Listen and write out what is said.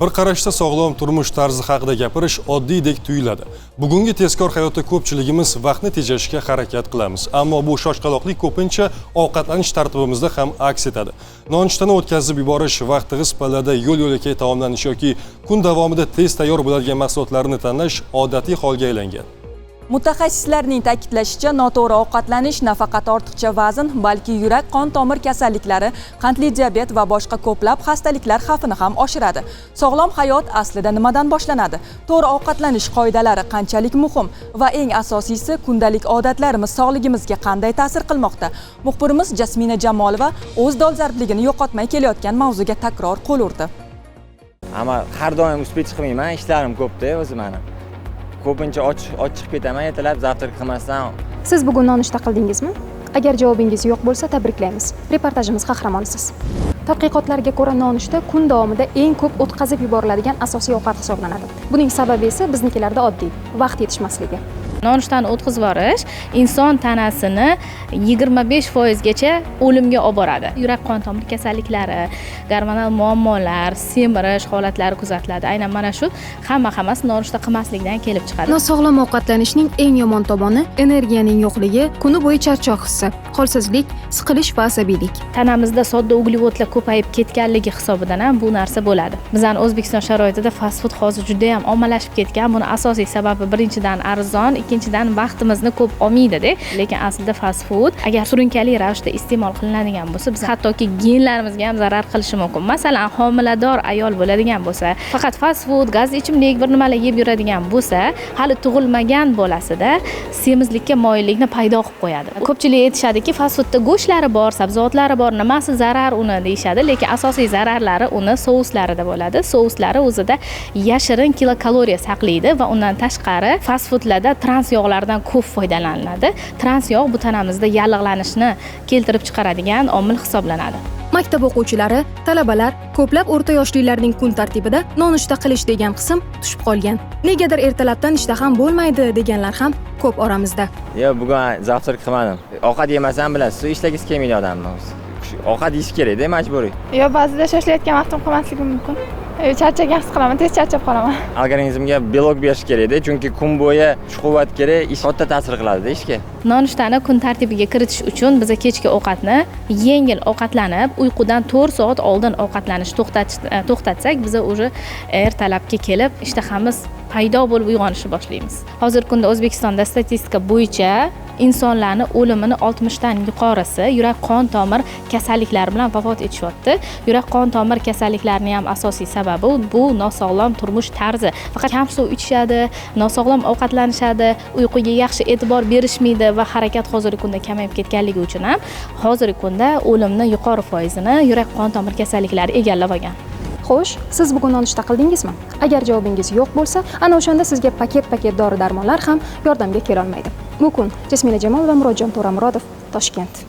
Bir qarashda sog'lom turmush tarzi haqida gapirish oddiydek tuyuladi. Bugungi tezkor hayotda ko'pchiligimiz vaqtni tejashga harakat qilamiz, ammo bu shoshqaloqlik ko'pincha ovqatlanish tartibimizda ham aks etadi. Nonushtani o'tkazib yuborish, vaqt tig'iz pallada yo'l yo'lakay taomlanish yoki kun davomida tez tayyor bo'ladigan mahsulotlarni tanlash odatiy holga aylangan. Mutaxassislarning ta'kidlashicha, noto'g'ri ovqatlanish nafaqat ortiqcha vazn, balki yurak qon tomir kasalliklari, qandli diabet va boshqa ko'plab xastaliklar xavfini ham oshiradi. Sog'lom hayot aslida nimadan boshlanadi? To'g'ri ovqatlanish qoidalari qanchalik muhim va eng asosiysi, kundalik odatlarimiz sog'ligimizga qanday ta'sir qilmoqda? Muxbirimiz Jasmina Jamolova o'z dolzarbligini yo'qotmay kelayotgan mavzuga takror qo'l urdi. Ammo har doim успеть chiqmayman, ishlarim ko'pda o'zi mani. Ko'pincha och och chiqib ketaman, ertalab завтрак qilmasdan. Siz bugun nonushta qildingizmi? Agar javobingiz yo'q bo'lsa, tabriklaymiz. Reportajimiz qahramonisiz. Tadqiqotlarga ko'ra, nonushta kun davomida eng ko'p o'tkazib yuboriladigan asosiy ovqat hisoblanadi. Buning sababi esa biznikilarda oddiy vaqt yetishmasligi. Nonushtan o'tkazib yuborish inson tanasini 25%gacha o'limga olib boradi. Yurak qon tomir kasalliklari, gormonal muammolar, semirish holatlari kuzatiladi. Aynan mana shu hammasi nonushta qilmaslikdan kelib chiqadi. Nosog'lom ovqatlanishning eng yomon tomoni energiyaning yo'qligi, kuni bo'yi charchoq hissi, holsizlik, siqilish va asabiylik. Tanamizda sodda uglevodlar ko'payib ketganligi hisobidan ham bu narsa bo'ladi. Bizani O'zbekiston sharoitida fast food hozir juda ham ommalashib ketgan. Buni asosiy sababi, birinchidan, arzon, ikkinchidan, vaqtimizni ko'p olmaydida. Lekin aslida fast food agar surunkali ravishda iste'mol qilinadigan bo'lsa, biz hattoki genlarimizga ham zarar qilishi mumkin. Masalan, homilador ayol bo'ladigan bo'lsa, faqat fast food, gazli ichimlik, bir nimalar yeb yuradigan bo'lsa, hali tug'ilmagan bolasida semizlikka moyillikni paydo qilib qo'yadi. Ko'pchilik aytishadiki, fast foodda go'shtlari bor, sabzavotlar bor, nimasi zarar uni deyishadi, lekin asosiy zararlari uni souslarida bo'ladi. Souslari o'zida yashirin kilokaloriya saqlaydi va undan tashqari fast foodlarda trans yog'lardan ko'p foydalaniladi. Trans yog' bu tanamizda yallig'lanishni keltirib chiqaradigan omil hisoblanadi. Maktab o'quvchilari, talabalar, ko'plab o'rta yoshlilarning kun tartibida nonushta qilish degan qism tushib qolgan. Negadir ertalabdan ishtaham bo'lmaydi deganlar ham ko'p oramizda. Yo'q, bugun завтрак qilmadim. Ovqat yemasam, bilasiz, ishlagisi kelmaydi odamni o'zi. Ovqat yeyish kerakda majburiy. Yo'q, ba'zida shoshilayotgan vaqtim qilmasligim mumkin. Charchagan his qilaman, tez charchab qolaman. Organizmga белок berish kerakda, chunki kun bo'yi kuch quvvat kerak, ish katta ta'sir qiladida ishga. Nonushtani kun tartibiga kiritish uchun biza kechki ovqatni yengil ovqatlanib, uyqudan 4 soat oldin ovqatlanish to'xtatsak, biza уже ertalabga kelib ishtahamiz paydo bo'lib uyg'onishni boshlaymiz. Hozirgi kunda O'zbekistonda statistika bo'yicha insonlarni o'limini 60 dan yuqorisi yurak qon tomir kasalliklari bilan vafot etishyapti. Yurak qon tomir kasalliklarining ham asosiy sababi bu nosog'lom turmush tarzi. Faqat kam suv ichishadi, nosog'lom ovqatlanishadi, uyquga yaxshi e'tibor berishmaydi va harakat hozirgi kunda kamayib ketganligi uchun ham hozirgi kunda o'limni yuqori foizini yurak qon tomir kasalliklari egallab olgan. Xo'sh, siz bugun nonushta qildingizmi? Agar javobingiz yo'q bo'lsa, ana o'shanda sizga paket-paket dori-darmonlar ham yordamga kelolmaydi. Bu kun Jasmina Jamolova, Murodjon To'ramurodov, Toshkent.